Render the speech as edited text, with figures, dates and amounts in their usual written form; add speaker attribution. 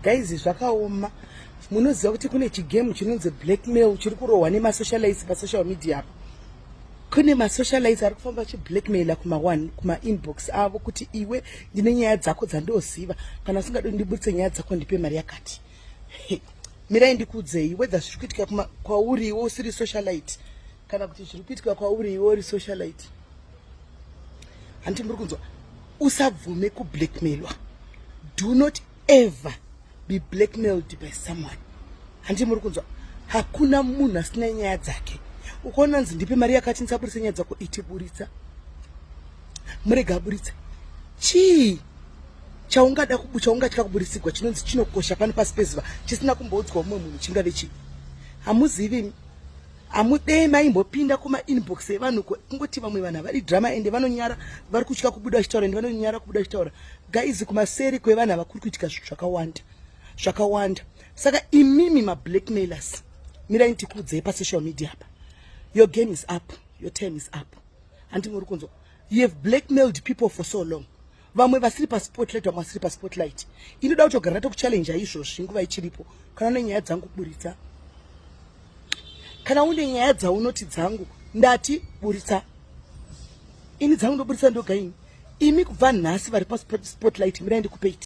Speaker 1: Guys, zvakaoma. Munoziva kuti kune chigame chinonzi blackmail chiri kurohwa nemasocialites pasocial media apa. Kune masocialites ari kufamba achiblackmaila kuma-one kumainbox avo kuti iwe, ndine nyaya dzako dzandoziva, kana usingadi ndiburitse nyaya dzako, ndipe mari yakati. Mirai ndikuudzei, whether zviri kuitika kwauri iwe usiri socialite kana kuti zviri kuitika kwauri iwe uri socialite, handiti muri kunzwa? Usabvume kublackmailwa. Do not ever be blackmailed by someone, handiti muri kunzwa? Hakuna munhu asina nyaya dzake. Ukaona nzi ndipe mari yakati ndisaburitse nyaya dzako, iti buritsa, murega aburitse. Chii chaungada, chaungatya kuburitsigwa chinonzi chinokosha pano pasi pezuva chisina kumboudzwa mumwe munhu? Chingave chii? Hamuzivi. Hamudei maimbopinda kumainbox evanhu. Kungoti vamwe vanhu havari drama ende vanonyara, vari kutya kubuda vachitaura, ende vanonyara kubuda vachitaura. Guys, kumaseri kwevanhu ava kuri kuitika zvinhu zvakawanda zvakawanda. Saka imimi mablackmailers, mirai ndikuudzei pasocial media apa, your game is up, your time is up, handiti muri kunzwa? You have blackmailed people for so long, vamwe vasiri paspotlight, vamwe vasiri paspotlight. Inoda kutogara ndatokuchallenja izvozvi nguva ichiripo. Kana une nyaya dzangu, buritsa. Kana une nyaya dzaunoti dzangu, ndati buritsa. Ini dzangu ndoburitsa ndoga. Ini imi kubva nhasi vari paspotlight, mirai ndikupei.